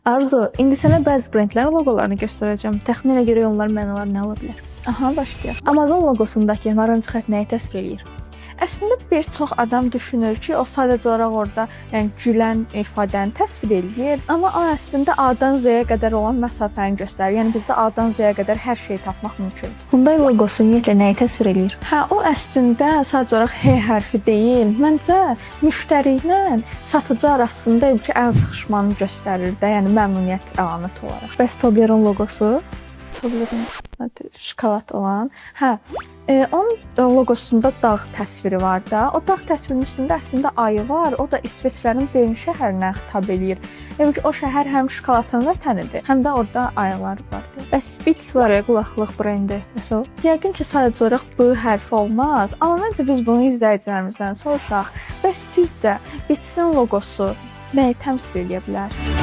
Arzu, indi sənə bəzi brendlərin loqolarını göstərəcəm. Təxmin elə görək onların mənaları nə ola bilər. Aha, başlayaq. Amazon loqosundakı narıncı xətt nəyi təsvir eləyir? Əslində bir çox adam düşünür ki, o sadəcə olaraq orada, yəni gülən ifadəni təsvir eləyir, amma o əslində A-dan Z-yə qədər olan məsafəni göstərir. Yəni bizdə A-dan Z-yə qədər hər şeyi tapmaq mümkündür. Hyundai loqosu ümumiyyətlə nəyi təsvir eləyir? Hə, o əslində sadəcə olaraq H hərfi deyil. Məncə müştəri ilə satıcı arasında elə ki, əl sıxışmanı göstərir də, yəni məmnuniyyət əlaməti olaraq. Bəs Toblerone loqosu? Toblerone şokolad olan. Hə, onun loqosunda dağ təsviri var da. O dağ təsvirinin üstündə əslində ayı var. O da İsveçrənin Bern şəhərinə xitab eləyir. Yəni ki, o şəhər həm şokoladın vətənidir, həm də orada ayılar var. Bəs Beats var ya, qulaqlıq brendi. Bəs o? Yəqin ki, sadəcə olaraq B hərfi olmaz, amma məncə biz bunu izləyicilərimizdən soruşaq. Bəs sizcə Beats-in loqosu nəyi təmsil eləyə bilər?